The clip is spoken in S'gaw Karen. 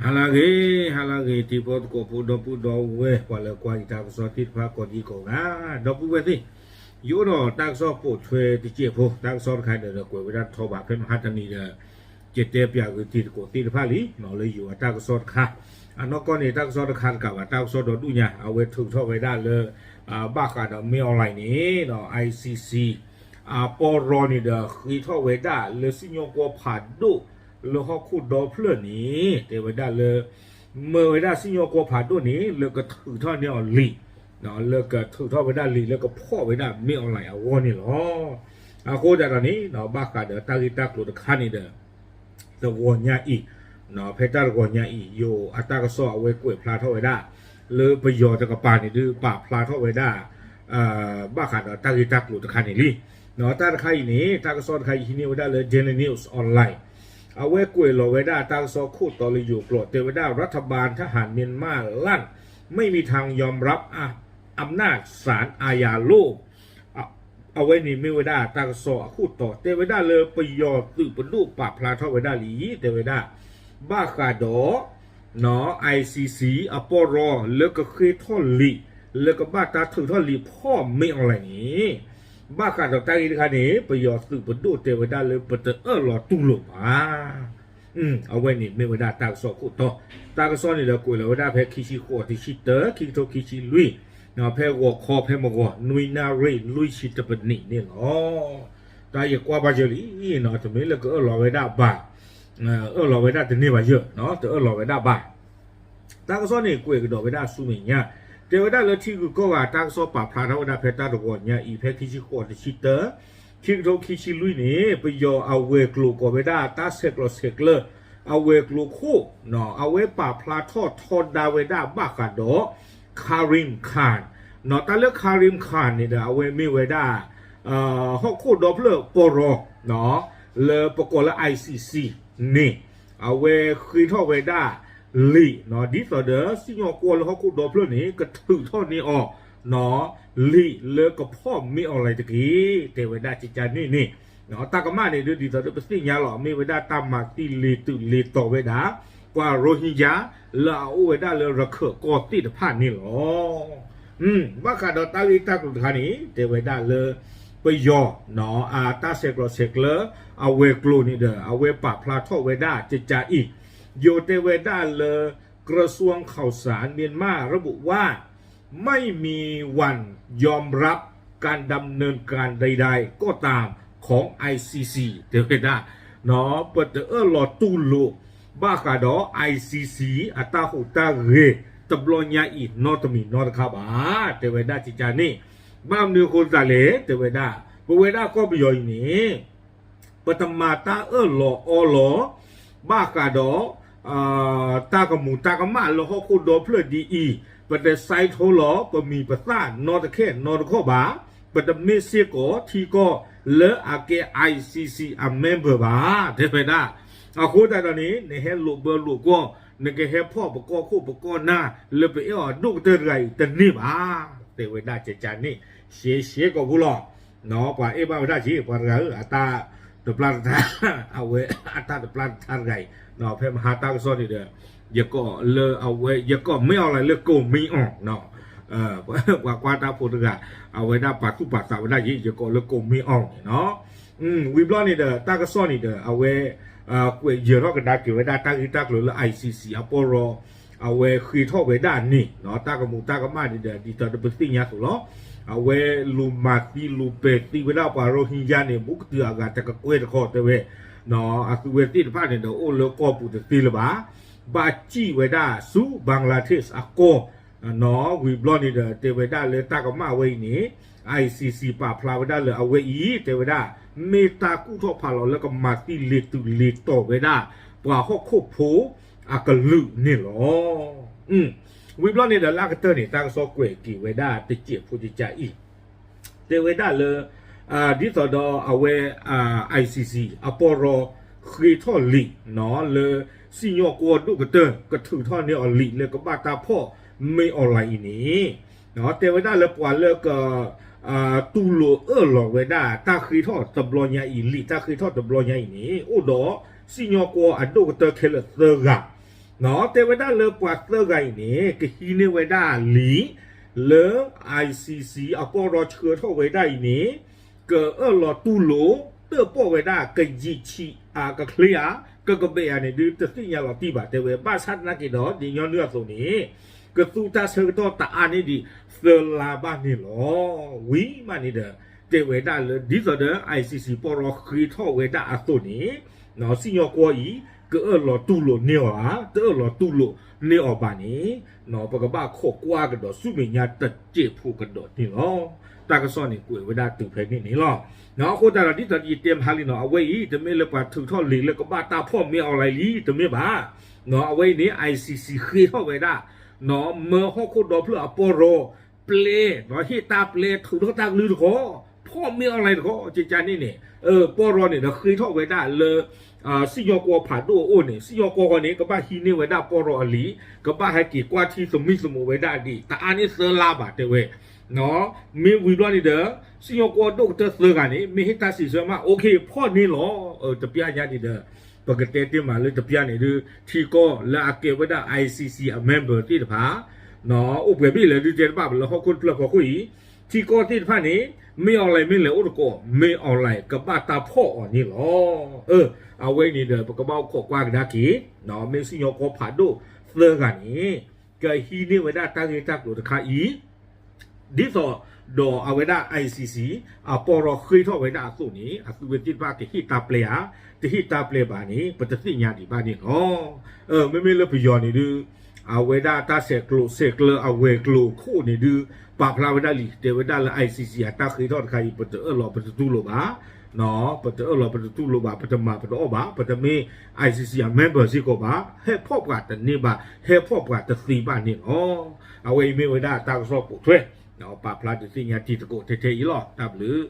ဟါလၢအဂ့ၤ, ဟါလၢအဂ့ၤ တံၤဖိသကိးဖိ ဒီပုၢ်ဒီဝဲၢ် ပှၤလၢကွၢ်ယတၢ်ကစီၣ်သ့ၣ်တဖၣ် ကိးဒံကိးဂၤ, ဒီပုၢ်ဝဲၢ်သ့ၣ်, ယအိၣ်ဒီးတၢ်ကစီၣ်ပိာ်ထွဲတစဲးဖိ, တၢ်ကစီၣ်တခါဒီး ကွဲးဝဲဒၣ်တထီဘၣ် ဖဲမဟါတနံၤဒီး ယတဲပၠးဂုာ်တံၤသကိးသ့ၣ်တဖၣ်လံ လၢယိၤအတၢ်ကစီၣ်တခါ, အနီၢ်ကီၢ်န့ၣ် တၢ်ကစီၣ်တခါတကးဘၣ် တၢ်ကစီၣ်ဒီဒူၣ်ညါ အဝဲထုးထီၣ်ဝဲဒၣ်လၢ ဘၣ်ဃးဒီး မင်းအောင်လှိုင် န့ၣ် ဒီး ICC အပီၢ်ရီန့ၣ်ဒီး ဃ့ထီၣ်ဝဲဒၣ်လၢစံၣ်ညီၣ်ကွီၢ်ဖးဒိၣ်လၢဟီၣ်ခိၣ်ဒီဖျၢၣ်န့ၣ် တဲဝဲဒၣ်လၢ မၢဝဲဒၣ်စံၣ်ညီၣ်ကွီၢ်ဖးဒိၣ်န့ၣ် လၢကထုးထီၣ်န့ၢ်အီၤလံာ်, လၢကထုးထီၣ်ဝဲဒၣ်လံာ်လၢကဖီၣ်ဝဲဒၣ် မင်းအောင်လှိုင် အဂီၢ်န့ၣ်လီၤ. အဃိသတးဒီးန့ၣ် ဘၣ်ဃးဒီးတၢ်ဂ့ၢ်တၢ်ကျိၤတခါန့ၣ်ဒီး တဂီၤညါအံၤ, ဖဲတၢ်တဂီၤညါအံၤ ယိၤအတၢ်ကစီၣ်အဝဲကွဲးဖျါထီၣ်ဝဲဒၣ် လၢပယီၤတကပၤန့ၣ်ဒုး ပာ်ဖျါထီၣ်ဝဲဒၣ် ဘၣ်ဃးဒီးတၢ်ဂ့ၢ်တၢ်ကျိၤတခါန့ၣ်လံ. တၢ်တခါအံၤန့ၣ် တၢ်ကစီၣ်တခါအံၤဟံးန့ၢ်ဝဲဒၣ်လၢ Daily News Online အဝဲကွဲးလီၤဝဲဒၣ်တၢ်ကစီၣ်ခိၣ်တီလၢယိၤကျိာ် တဲဝဲဒၣ် รัฐบาลทหารเมียนมาลั่น ไม่มีทางยอมรับอำนาจศาลอาญาโลก အဝဲန့ၣ်မ့ၢ်ဝဲဒၣ်တၢ်ကစီၣ်အခိၣ်တီ တဲဝဲဒၣ်လၢပယီၤသုးပဒိၣ်ပာ်ဖျါထီၣ်ဝဲဒၣ်လံ တဲဝဲဒၣ် ဘၣ်ဃးဒီး ICC အပီၢ်ရီလၢကဃ့ထီၣ်လံာ် လၢကဘၣ်တၢ်ထုးထီၣ်လံာ်ဖီၣ် မင်းအောင်လှိုင် န့ၣ် ဘၣ်ဃးဒီးတၢ်ဂ့ၢ်တခါန့ၣ် ပယီၤသုးပဒိၣ်တဲဝဲဒၣ်လၢပတအၢၣ်လီၤတူၢ်လိာ်ဘၣ်. အဝဲန့ၣ်မ့ၢ်ဝဲဒၣ်တၢ်ကစီၣ်ခိၣ်တီ, တၢ်ကစီၣ်န့ၣ်ဒီးကွဲးလီၤဝဲဒၣ်ဖဲခံဆံဃိး တဆံတၢ ခံကထိခံဆံလွံၢ်, ဖဲဂီၤခီဖဲမဂီၤ နွံနၣ်ရံၣ်လွံၢ်ဆံတပနံးန့ၣ်လီၤ. တၢ်ယကွၢ်ဘၣ်ယၢလံ, တမ့ၢ်လၢကအၢၣ်လီၤဝဲဒၣ်ဘၣ်, အၢၣ်လီၤဝဲဒၣ်တန့ၢ်ဘၣ်ယၢ, တအၢၣ်လီၤဝဲဒၣ်ဘၣ်. တၢ်ကစီၣ်န့ၣ်ကွဲးကဒီးဝဲဒၣ်ဆူမဲာ်ညါ, တဲဝဲဒၣ်လၢထံဂုၤကီၢ်ဂၤတၢ်ကစီၣ်ပာ်ဖျါထီၣ်ဝဲဒၣ်ဖဲတၢ်တဂီၤညါအံၤ ဖဲခံဆံဃိး တဆံတၢ ခံကထိခံဆံလွံၢ်န့ၣ် ပယီၤအဝဲၤကျိၤကိးဝဲဒၣ်တၢ်ဆဲးကျိးဆဲးကျၢ အဝဲၤကျိၤခိၣ်, အဝဲပာ်ဖျါထီၣ်ထီဒါဝဲဒၣ်ဘၣ်ဃးဒီး Karim Khan, တၢ်လၢ Karim Khan န့ၣ်ဒီး အဝဲမ့ၢ်ဝဲဒၣ် ဟီၣ်ခိၣ်ဒီဖျၢၣ်ပီၢ်ရီ လၢပကိးလၢ ICC န့ၣ် အဝဲဃ့ထီၣ်ဝဲဒၣ်လံာ် ဒ်သိးဒီးစံၣ်ညီၣ်ကွီၢ်လၢဟီၣ်ခိၣ်ဒီဖျၢၣ်န့ၣ် ကထုးထီၣ်န့ၢ်အီၤ လံာ်လၢကဖီၣ် မင်းအောင်လှိုင် တက့ၢ်. တဲဝဲဒၣ်ကကန့ၣ်န့ၣ်, တၢ်ကမၣ်န့ၣ်ဒုး ဒ်သိးဒီးပသ့ၣ်ညါလီၤ မ့ၢ်ဝဲဒၣ်တၢ်မၤသံလ့ၤတုၤလ့ၤတီၤဝဲဒၣ် ပှၤ Rohingya လၢအအိၣ်ဝဲဒၣ်လၢရခၢၣ်ကီၢ်သ့ၣ်တဖၣ်န့ၣ်လီၤ. ဘၣ်ဃးဒီးတၢ်ဂ့ၢ်တၢ်ကျိၤတခါန့ၣ် တဲဝဲဒၣ်လၢ ပယီၤ အတၢ်ဆဲးကျိးဆဲးကျၢ အဝဲၤကျိၤန့ၣ်ဒီး အဝဲပာ်ဖျါထီၣ်ဝဲဒၣ်ကကအံၤ, ယိၤတဲဝဲဒၣ်လၢ กระทรวงข่าวสารเมียนมาระบุว่า ไม่มีวันยอมรับการดำเนินการใดๆก็ตามของ ICC တဲဝဲဒၣ် ပတအၢၣ်လီၤတူၢ်လိာ် ဘၣ်ဃးဒီး ICC အတၢ်ဟူးတၢ်ဂဲၤ တဘျီညါအံၤ နီတမံၤနီတခါဘၣ်. တဲဝဲဒၣ်ကကန့ၣ်, ဘၣ်မနုၤအဃိသတးလဲၣ် တဲဝဲဒၣ် ပဝဲဒၣ်ကီၢ်ပယီၤအံၤန့ၣ် ပတမၤတၢ်အၢၣ်လီၤအီလီၤ ဘၣ်ဃးဒီး တၢ်ကမူးတၢ်ကမၣ်လၢဟီၣ်ခိၣ်ဒီဖျၢၣ်ဒ်အံၤ, ပတ sign ထိလီၤ ပမံၤပသၣ်နီတခဲနီတခီၣ်ဘၣ်, ပတမ့ၢ်စ့ၢ်ကီးထံကီၢ်လၢအကဲ ICC အ member ဘၣ် တဲဝဲဒၣ်. အဃိသတးဒီးန့ၣ် နဟဲလိာ်ဘၢလိာ်ကွီၢ် နကဟဲဖီၣ်ပကီၢ်ခိၣ်ပကီၢ်နၢ် လၢပအဲၣ်အီၤဒိၣ်ကတၢၢ်တဂၤအံၤတန့ၢ်ဘၣ် တဲဝဲဒၣ်ကကန့ၣ် ရှဲရှဲကိာ်ပူၤလီၤ. ပှၤအဲၣ်ဘၣ်ဝဲဒၣ်က့ ပှၤတဂၤဧၢ အတၢ်တပျၢ်တထါ အဝဲအတၢ်တပျၢ်တထါတဂၤအံၤ ဖဲမဟါတၢ်ကစီၣ်န့ၣ်ဒီး ယကိးလၢအဝဲ ယကိး မင်းအောင်လှိုင် လၢ ကိုမင်းအောင် ပှၤကွၢ်တၢ်ဖိတဂၤ အဝဲဒၣ်ပာ်သူၣ်ပာ်သးဝဲဒၣ်က့ ယကိးလၢ ကိုမင်းအောင် န့ၣ်လီၤ. ဝံၤဘျီန့ၣ်ဒီး တၢ်ကစီၣ်န့ၣ်ဒီး အဝဲ ကွဲးယဲၤထီၣ်ကဒါက့ၤဝဲဒၣ်တၢ်ဂ့ၢ်တၢ်ကျိၤလၢ ICC အပီၢ်ရီ အဝဲဃ့ထီၣ်ဝဲဒၣ်န့ၣ် တၢ်ကမူးတၢ်ကမၣ်န့ၣ်ဒီး ဒ်သိးဒီးပသ့ၣ်ညါသိးလီၤ. အဝဲလူၤမၤသံလူၤပဲာ်သံဝဲဒၣ်ပှၤ Rohingya န့ၣ် ဘူးကတုၤအဂၤတကကွဲၢ်တခီတဲဝဲ အသုဝဲသ့ၣ်တဖၣ်န့ၣ်ဒီး အိၣ်လၢကီၢ်ပူၤတသ့လၢၤဘၣ်. ဘၣ်စံၣ်ဝဲဒၣ်ဆူ Bangladesh အကီၢ် ဝံၤဘျီန့ၣ်ဒီး တဲဝဲဒၣ်လၢတၢ်ကမၣ်ဝဲအံၤန့ၣ် ICC ပာ်ဖျါဝဲဒၣ်လၢအဝဲအံၤ တဲဝဲဒၣ် မ့ၢ်တၢ်ကူၣ်ထီၣ်ဖးလီၤလၢကမၤသံလ့ၤတုၤလ့ၤတီၤဝဲဒၣ် ပှၤဟီၣ်ခိၣ်ဖိအကလုာ်န့ၣ်လီၤ. ဝံၤဘျီန့ၣ်ဒီး လၢအကတၢၢ်န့ၣ် တၢ်ကစီၣ်ကွဲးက့ၤဝဲဒၣ်တစဲးဖိကကအံၤ တဲဝဲဒၣ်လၢ ဒ်သိးဒီးအဝဲ ICC အပီၢ်ရီဃ့ထီၣ်လံာ် လၢစံၣ်ညီၣ်ကွီၢ်ဒိၣ်ကတၢၢ် ကထုးထီၣ်န့ၢ်အီၤလံာ်လၢကဘၣ်တၢ်ဖီၣ် မင်းအောင်လှိုင် အံၤန့ၣ် တဲဝဲဒၣ်လၢပှၤလၢက တူၢ်လိာ်အၢၣ်လီၤဝဲဒၣ် တၢ်ဃ့ထီၣ်တဘျီညါအံၤ လံာ်တၢ်ဃ့ထီၣ်တဘျီညါအံၤန့ၣ် အိၣ်ဒီးစံၣ်ညီၣ်ကွီၢ်အဒိၣ်ကတၢၢ်ခဲလၢာ်သၢဂၤ တဲဝဲဒၣ်လၢပှၤသၢဂၤအံၤန့ၣ် ကဟံးန့ၢ်ဝဲဒၣ်လံာ် လၢ ICC အပီၢ်ရီဆှၢထီၣ်ဝဲဒၣ်အံၤန့ၣ် ကအၢၣ်လီၤတူၢ်လိာ် တၢၣ်ပီၣ်ဝဲဒၣ် ကယံာ်ဆံးဧါ ကချ့ဧါ ကကဘဲးဧါန့ၣ်ဒုး တသ့ၣ်ညါလီၤတံၢ်ဘၣ် တဲဝဲ ဘၣ်ဆၣ်သနာ်က့ဒီး ဒ်ညီနုၢ်အသိးန့ၣ် ကသူတၢ်ဆၢကတီၢ်တအါန့ၢ်ဒံး သၢလါဘၣ်န့ၣ်လီၤ. ဝံၤမးန့ၣ်ဒီး တဲဝဲဒၣ်လၢ ဒ်သိးဒီး ICC ပီၢ်ရီဃ့ထီၣ်ဝဲဒၣ်အသိးန့ၣ် စံၣ်ညီၣ်ကွီၢ်အံၤ ကအၢၣ်လီၤတူၢ်လိာ်န့ၢ်အီၤဧါ တအၢၣ်လီၤတူၢ်လိာ်န့ၢ်အီၤဘၣ်န့ၣ် ပကဘၣ်ခိးကွၢ်ကဒီးဆူမဲာ်ညါတစဲးဖိကဒီးန့ၣ်လီၤ. တၢ်ကစီၣ်န့ၣ်ကွဲးဝဲဒၣ်တုၤဖဲန့ၣ်န့ၣ်လီၤ. အဃိသတးဒီး ဒ်သိးယတဲမဟါလံနီၤ အဝဲအံၤ တမ့ၢ်လၢပှၤထုးထီၣ်လံာ်လၢကဘၣ်တၢ်ဖီၣ်မ့ၢ်အီၣ်လဲၣ်လံ တမ့ၢ်ဘၣ်. အဝဲအံၤန့ၣ် ICC ဃ့ထီၣ်ဝဲဒၣ် မၢဟီၣ်ခိၣ်ဒီဖျၢၣ်အပီၢ်ရီ ပျဲ ဟ့ၣ်တၢ်ပျဲထုးထီၣ်တၢ်ကလုၢ်တခီ ဖီၣ်မ့ၢ်အီၣ်လဲၣ်တခီ ကကန့ၣ်န့ၣ် ပီၢ်ရီန့ၣ်ဒီးဃ့ထီၣ်ဝဲဒၣ်လၢ စံၣ်ညီၣ်ကွီၢ်ဖးဒိၣ်အအိၣ်န့ၣ် စံၣ်ညီၣ်ကွီၢ်ဃီန့ၣ် ကဘၣ်ဟံးန့ၢ်ဝဲဒၣ်ပီၢ်ရီအလံာ် ကဘၣ်ဟဲက့ၤကွၢ်ထံသမံသမိးဝဲဒၣ်ဒံး တအါန့ၢ်သၢလါဘၣ်တဲဝဲ မ့ၢ်ဝံၤဘျီန့ၣ်ဒီး စံၣ်ညီၣ်ကွီၢ်ဒိၣ်ကတၢၢ်သၢဂၤန့ၣ် မ့ၢ်ဟ့ၣ်တၢ်စံးဆၢမး OK ဖီၣ်န့ၢ်လီၤ. တပျၢ်ညါန့ၣ်ဒီး ပကတဲတ့ၢ်မးလၢတပျၢ်န့ၣ်ဒုး ထံကီၢ်လၢအကဲဝဲဒၣ် ICC အ member သ့ၣ်တဖၣ် အိၣ်ပှဲၤဘ့ၣ်လဲၣ်ဒုးတဲတဘၣ်လၢဟီၣ်ခိၣ်တဖျၢၣ်ဖီခိၣ်အံၤ ထံကီၢ်သ့ၣ်တဖၣ်န့ၣ် မ့ၢ်အီၣ်လဲၣ်မ့ၢ်လဲၣ်အိၣ်တကိး မ့ၢ်အီၣ်လဲၣ်ကဘၣ်တၢ်ဖီၣ်အီၤန့ၣ်လီၤ. အဝဲန့ၣ်ဒီး ပကဘၣ်အိၣ်ခိးကွၢ်ကဒါက့ၤ မ့ၢ်စံၣ်ညီၣ်ကွီၢ်ဖးဒိၣ်သၢဂၤန့ၣ် ကဟံးန့ၢ်ဝဲဒၣ်တၢ်ဂ့ၢ်တၢ်ကျိၤတခါအံၤ ဒ်သိးဒီးအဝဲဒၣ် ICC အပီၢ်ရီဃ့ထီၣ်ဝဲဒၣ်အသိးန့ၣ် အသုဝဲသ့ၣ်တဖၣ်ကဟ့ၣ်တၢ်ပျဲဧါ တဟ့ၣ်တၢ်ပျဲဘၣ်န့ၣ် ပတသ့ၣ်ညါဒံးဘၣ်န့ၣ်လီၤ. မ့မ့ၢ်လၢပယီၤန့ၣ်ဒုး အဝဲဒၣ်တၢ်ဆဲးကျိးဆဲးကျၢအဝဲၤကျိၤခိၣ်န့ၣ်ဒုး ပာ်ဖျါဝဲဒၣ်လံ တဲဝဲဒၣ်လၢ ICC အတၢ်ဃ့ထီၣ်တခါအံၤ ပတအၢၣ်လီၤပတတူၢ်လိာ်ဘၣ် ပတအၢၣ်လီၤပတတူၢ်လိာ်ဘၣ် ပတမၤပတအီၣ်ဘၣ် ပတမ့ၢ် ICC အ member စ့ၢ်ကီးဘၣ် ဟဲဖီၣ်ပှၤတန့ၢ်ဘၣ် ဟဲဖီၣ်ပှၤတသ့ဘၣ်န့ၣ်လီၤ. အဝဲအံၤမ့ၢ်ဝဲဒၣ်တၢ်ကစီၣ်ပိာ်ထွဲ ပာ်ဖျါဒုးသ့ၣ်ညါတံၤသကိးထဲထဲအံၤလီၤ. တၢ်ဘျုး